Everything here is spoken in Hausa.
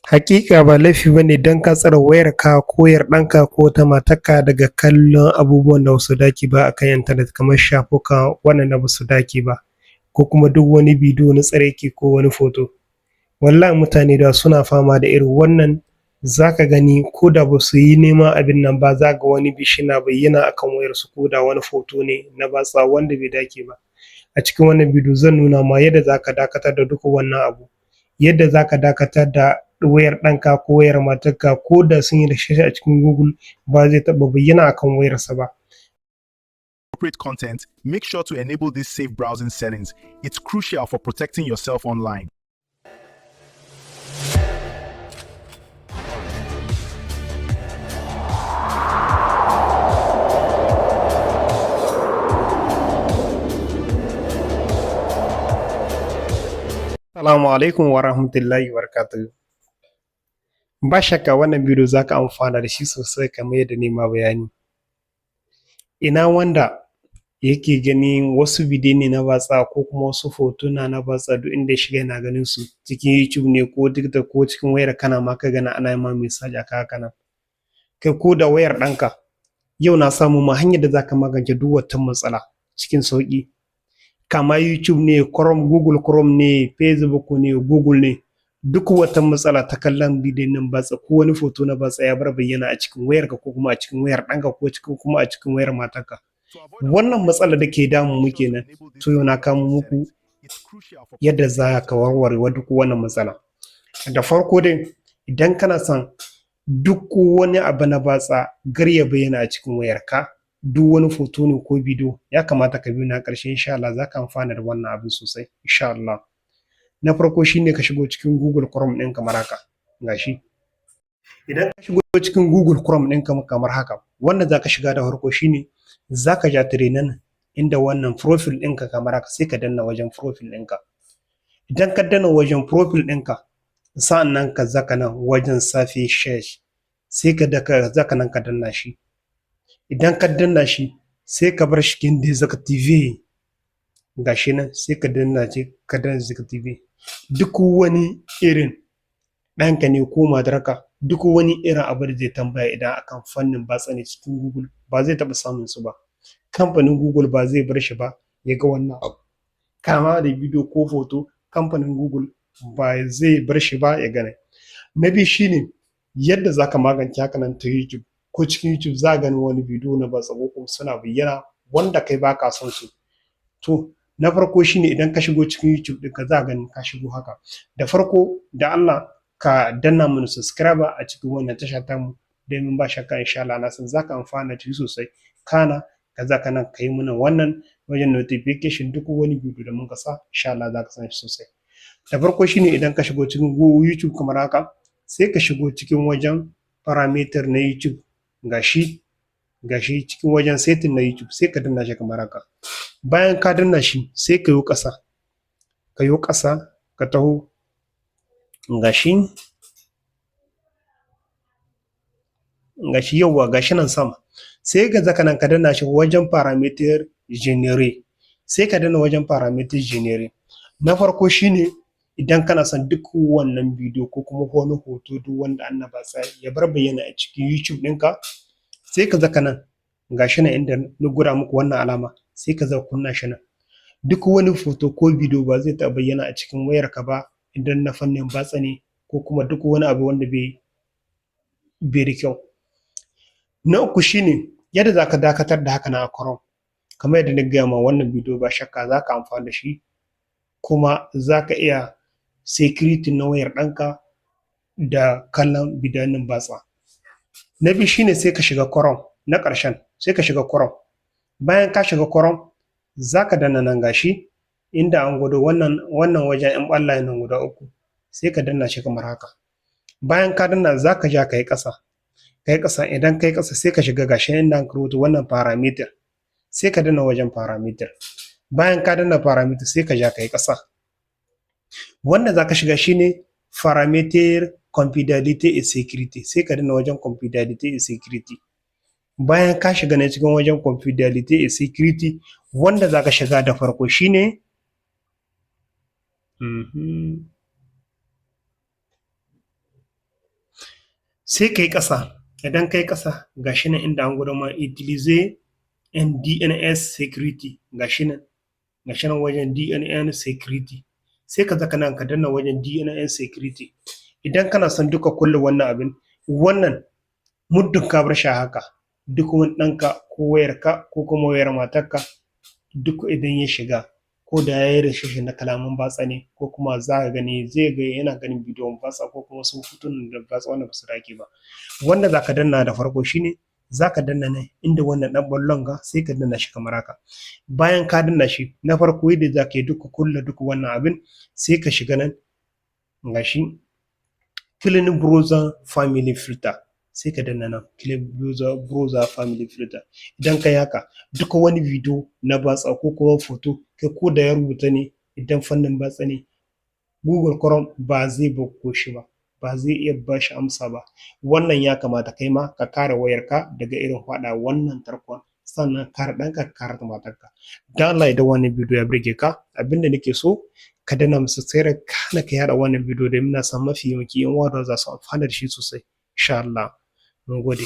Haƙiƙa ba laifi ba ne don ka tsare wayarka ko wayar ɗanka ko ta matarka daga kallon abubuwan da ba su dace ba a kan intanet kamar shafuka waɗanda ba su dace ba, ko kuma duk wani bidiyo na tsiraici ko wani hoto. Wallahi mutane da suna fama da irin wannan, za ka gani ko da ba su yi neman abin nan ba, za ka ga wani bi shi na bayyana a kan wayarsu ko da wani hoto ne na batsa wanda bai dace ba. A cikin wannan bidiyo zan nuna ma yadda za ka dakatar da duk wannan abu, yadda za ka dakatar da wayar ɗanka ko wayar matarka ko da sun yi research a cikin Google ba zai taɓa bayyana a kan wayarsa ba. Appropriate content, make sure to enable these safe browsing settings. It's crucial for protecting yourself online. Assalamu alaikum wa rahmatullahi wa barakatuhu. Ba shakka wannan bidiyo za ka amfana da shi sosai kamar yadda na yi ma bayani. Ina wanda yake ganin wasu bidiyo ne na batsa ko kuma wasu hotuna na batsa, duk inda ya shiga yana ganin su cikin YouTube ne ko TikTok ko cikin wayar kana ma ka gani ana ma message akan haka nan. Kai, ko da wayar ɗanka, yau na samo ma hanyar da za ka magance duk wata matsala cikin sauƙi. Kama YouTube ne, Chrome, Google Chrome ne, Facebook ne, Google ne, duk wata matsala ta kallon bidiyon nan batsa ko wani hoto na batsa ya bar bayyana a cikin wayarka ko kuma a cikin wayar ɗanka ko cikin kuma a cikin wayar matarka. Wannan matsala da ke damun mu kenan, to yau na kawo muku yadda za ka warware duk wannan matsala. Da farko dai, idan kana son duk wani abu na batsa kar ya bayyana a cikin wayarka, duk wani hoto ne ko bidiyo, ya kamata ka biyo ni har ƙarshe, insha Allah za ka amfana da wannan abin sosai insha Allah. Na farko shi ne ka shigo cikin Google Chrome ɗin kamar haka, ga shi. Idan ka shigo cikin Google Chrome ɗinka kamar haka, wanda za ka shiga da farko shi ne za ka ja tire nan inda wannan profile ɗinka kamar haka, sai ka danna wajen profile ɗinka. Idan ka danna wajen profile ɗinka, sa'an nan ka zaka nan wajen safe search, sai ka zaka nan ka danna shi. Idan ka danna shi, sai ka bar shi cikin désactiver, ga shi nan, sai ka danna shi, ka danna désactiver. Duk wani irin ɗanka ne ko matarka, duk wani irin abu da zai tambaya idan akan fannin batsa ne cikin Google, ba zai taɓa samun su ba. Kamfanin Google ba zai bar shi ba ya ga wannan abu. Kama da bidiyo ko hoto, kamfanin Google ba zai bar shi ba ya gani. Na biyu shi ne yadda za ka magance haka nan ta YouTube, ko cikin YouTube za ka gani wani bidiyo na batsa ko kuma suna bayyana wanda kai ba ka son su. To, na farko shi ne idan ka shigo cikin YouTube ɗinka, za ka gani ka shigo haka. Da farko, da Allah ka danna mana subscribe a cikin wannan tasha tamu, domin ba shakka insha Allah na san za ka amfana da shi sosai. Kana ka zaka nan ka yi mana wannan wajen notification, duk wani bidiyo da muka sa, insha Allah za ka san shi sosai. Da farko shi ne idan ka shigo cikin YouTube kamar haka, sai ka shigo cikin wajen paramètre na YouTube, ga shi cikin wajen setting na YouTube, sai ka danna shi kamar haka. Bayan ka danna shi, sai ka yo ƙasa, ka yo ƙasa, ka taho, ga shi, yawwa, ga shi nan sama. Sai ka zaka nan ka danna shi wajen paramètre généraux, sai ka danna wajen paramètre généraux. Na farko shi ne idan kana son duk wannan bidiyo ko kuma wani hoto, duk wanda an na batsa ya bar bayyana a cikin YouTube ɗinka, sai ka zaka nan, ga shi nan inda na gwada muku wannan alama, sai ka zaka kunna shi nan. Duk wani hoto ko bidiyo ba zai taɓa bayyana a cikin wayarka ba idan na fannin batsa ne ko kuma duk wani abu wanda bai da kyau. Na uku shi ne yadda za ka dakatar da haka nan a Chrome. Kamar yadda na gaya ma, wannan bidiyo ba shakka za ka amfana da shi, kuma za ka iya security na wayar ɗanka da kallon bidiyon batsa. Na biyu shi ne sai ka shiga Chrome, na ƙarshen, sai ka shiga Chrome. Bayan ka shiga Chrome, za ka danna nan, ga shi inda an gwado wannan wajen ‘yan ɓallayen nan guda uku, sai ka danna shi kamar haka. Bayan ka danna, za ka ja ka yi ƙasa, ka yi ƙasa. Idan ka yi ƙasa, sai ka shiga, ga shi inda aka rubuta wannan paramètre, sai ka danna wajen paramètre. Bayan ka danna paramètre, sai ka ja ka yi ƙasa. Wanda za ka shiga shi ne paramètre confidentialité et sécurité, sai ka danna wajen confidentialité et sécurité. Bayan ka shiga nan cikin wajen confidentialité et sécurité, wanda za ka shiga da farko shi ne Sai ka yi ƙasa. Idan ka yi ƙasa, ga shi nan inda an gwado ma "Utiliser un DNS security". Ga shi nan wajen DNS security. Sai ka zaka nan ka danna wajen DNS security. Idan kana son duka kulle wannan abin, wannan muddin ka bar shi haka, duk wani ɗanka ko wayarka ko kuma wayar matarka, duk idan ya shiga, ko da ya yi recherche na kalaman batsa ne, ko kuma za ka gani, zai ga yana ganin bidiyon batsa ko kuma wasu hotunan da batsa wanda ba su dace ba. Wanda za ka danna da farko shine za ka danna nan inda wannan ɗan ɓallon ga, sai ka danna shi kamar haka. Bayan ka danna shi, na farko yadda za ka yi duka kulle duk wannan abin, sai ka shiga nan, ga shi, "Clean browser family filter". Sai ka danna nan, "Clean browser family filter". Idan ka yi haka, duk wani bidiyo na batsa ko kuma photo, kai ko da ya rubuta ne, idan fannin batsa ne, Google Chrome ba zai bakko shi ba, ba zai iya ba shi amsa ba. Wannan ya kamata kai ma ka kare wayarka daga irin faɗa wannan tarkon, sannan kare ɗanka, ka kare matarka. Don Allah, idan wannan bidiyo ya burge ka, abin da nake so ka danna mu subscribe, kana ka yaɗa wannan bidiyo domin na san mafi yawanci 'yan uwa za su amfana da shi sosai, insha Allah. Mun gode.